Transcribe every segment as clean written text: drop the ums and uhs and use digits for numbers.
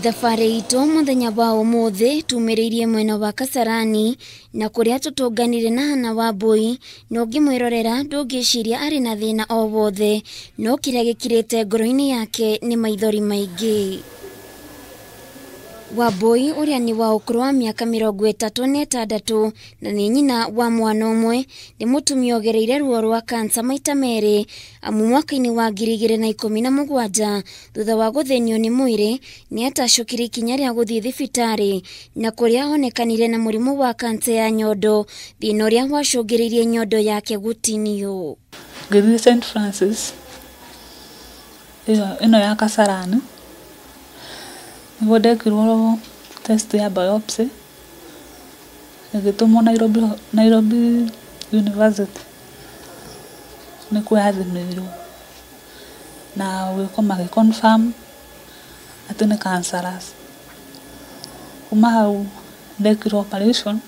Thabarĩ itũ mũthenya wa ũmũthĩ tumĩrĩirie mwena wa Kasarani na kũrĩa tũtũnganire na Hannah Wambui na ũngĩmwĩrorera ndũngĩciria arĩ na thĩna o wothe, no kĩrĩa gĩkirĩte ngoro-inĩ yake nĩ maithori maingĩ. Wambui ũrĩa nĩ wa ũkũrũ wa mĩaka 36 na nĩ nyina wa mwana ũmwe, nĩ mũtumia ũgereire ruo rwa kansa maita merĩ, amu mwaka-inĩ wa 2017 thutha wa gũthĩnio nĩ mwĩrĩ nĩ atacũkire ikinya rĩa gũthiĩ thibitarĩ na kũrĩa onekanire na mũrimũ wa kansa ya nyondo, thĩna ũrĩa wacũngĩrĩirie nyondo yake gũtinio. Ngĩthiĩ St Francis ĩno ya Kasarani nĩguo ndekirwo test ya biopsy ĩgĩtũmwo Nairobi University nĩkuo yathimĩirwo na gwĩkwo magĩ confirm atĩ nĩ cancerous. Kuma hau ndekirwo operation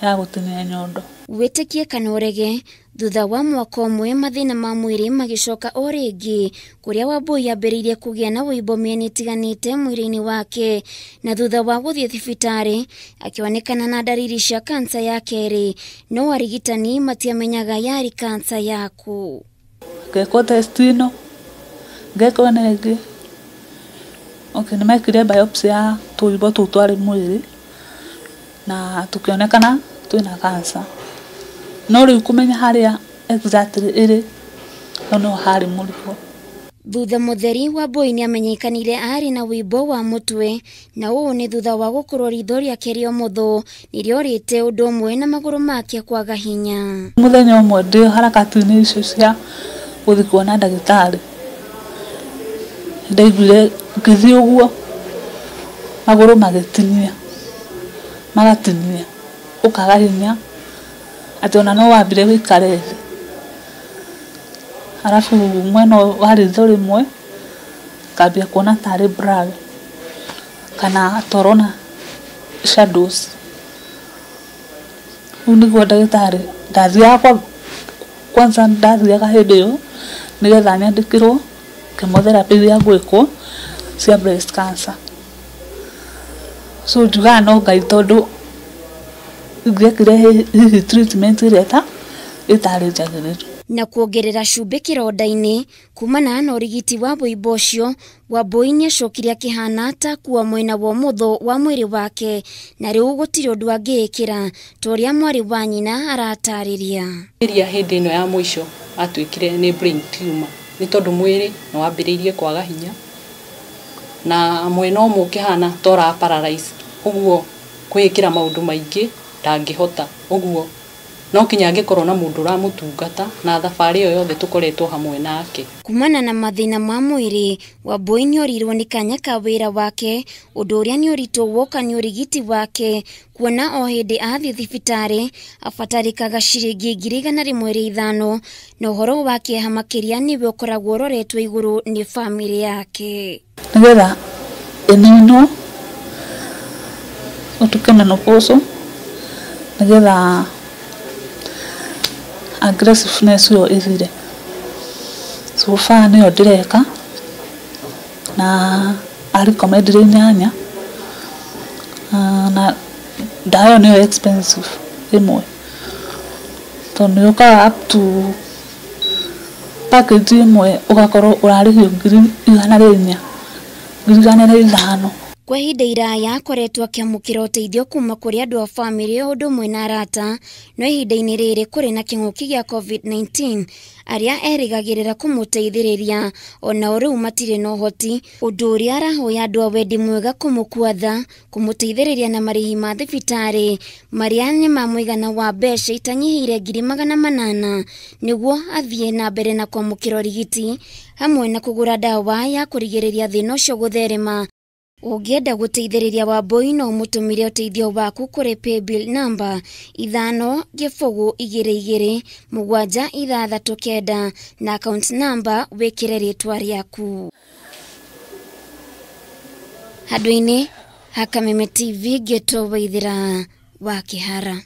ya gũtinia nyondo. Wĩtĩkie kana ũrege, thutha wa mwaka ũmwe mathĩna ma mwĩrĩ magĩcoka o rĩngĩ kũrĩa Wambui ambĩrĩirie kũgĩa na wũimbo mĩena ĩtiganĩte mwĩrĩ-inĩ wake, na thutha wa gũthiĩ thibitarĩ akĩonekana na ndariri cia kansa ya kerĩ, no arigitani matiamenyaga yarĩ kansa yaku. Ngekwo test ĩno, ngekwo ĩno ĩngĩ. Okay, nĩ mekire biopsy ya tũimbo tũu twarĩ mwĩrĩ na tũkĩonekana twĩna cancer. No rĩu kũmenya harĩa exactly ĩrĩ no nĩho harĩ mũrigo. Thutha mũtheri Wambui nĩamenyekanire arĩ na wũimbo wa mũtwe, na ũũ nĩ thutha wa gũkorwo ritho rĩake rĩa ũmotho nĩrĩorĩte ũndũ ũmwe na magũrũ make kwaga hinya. Mũthenya ũmwe ndĩ harakati-inĩ icio cia gũthiĩ kuona ndagĩtarĩ, ndaiguire ngĩthiĩ ũguo magũrũ magĩtinia, magatinia ũkaga hinya atĩ ona no wambire wĩikare thĩ. Arabu mwena wa ritho rĩmwe ngambia kuona tarĩ blur kana torona shadows. Rĩu nĩguo ndagĩtarĩ ndathiaga kwanza ndathiaga hĩndĩ ĩyo nĩgetha nyandĩkĩrwo chemotherapy iria ngwĩkwo cia breast cancer. So njugaga no Ngai tondũ ingĩekire hihi treatment ĩrĩa ĩtarĩ njagĩrĩru. Na kuongerera cumbĩ kĩronda-inĩ kumana na ũrigiti wa wũimbo ũcio, Wambui nĩacokire akĩhana ta akua mwena wa ũmotho wa mwĩrĩ wake na rĩu gũtirĩ ũndũ angĩĩkĩra ta ũrĩa mwarĩ wa nyina aratarĩria. Ĩrĩa hĩndĩ ĩno ya mũico atuĩkire nĩ brain tumor nĩ tondũ mwĩrĩ nĩ wambĩrĩirie kwaga hinya na mwena ũmwe ũkĩhana ta ũra paralyze, ũguo kwĩĩkĩra maũndũ maingĩ ndangĩhota, ũguo no kinya angĩkorwo na mũndũ ũramũtungata na thabarĩ ĩyo yothe tũkoretwo hamwe nake. Kumana na mathĩna ma mwĩrĩ, Wambui nĩorirwo nĩ kanya ka wĩra wake, ũndũ ũrĩa nĩ ũritũ woka nĩ ũrigiti wake, kuona o hĩndĩ athiĩ thibitarĩ abatarĩkaga ciringi 105,000 na ũhoro wa kĩeha makĩria nĩwe ũkoragwo ũroretwo igũrũ nĩ bamĩrĩ yake. Nĩgetha ĩninwo ũtuĩke menopausal nĩgetha aggressiveness ĩyo ĩthire. So far nĩyo ndĩreka na arecommendire 8 na ndawa ĩyo nĩyo expensive ĩmwe tondũ nĩ yũkaga up to package ĩmwe ũgakorwo ũrarĩhio 104,000, 105,000. Kwa ihinda iraya akoretwo akĩamũkĩra ũteithio kuma kũrĩ andũ a bamĩrĩ o ũndũ ũmwe na arata, no ihinda-inĩ rĩrĩ kũrĩ na kĩng'ũki gĩa COVID-19 arĩa erĩgagĩrĩra kũmũteithĩrĩria onao rĩu matirĩ na ũhoti, ũndũ ũrĩa arahoya andũ a wendi mwega kũmũkua tha, kũmũteithĩrĩria na marĩhi ma thibitarĩ marĩa nĩ ma mũigana wa mbeca itanyihĩire 800,000 nĩguo athiĩ na mbere na kwamũkĩra ũrigiti hamwe na kũgũra ndawa ya kũrigĩrĩria thĩna ũcio gũtherema. Ũngĩenda gũteithĩrĩria Wambui no ũmũtũmĩre ũteithio waku kũrĩ paybill namba 502 27 69 na account namba wĩkĩre rĩtwa rĩaku. Handũ-inĩ ha Kameme TV ngĩtwo Waithĩra wa Kĩhara.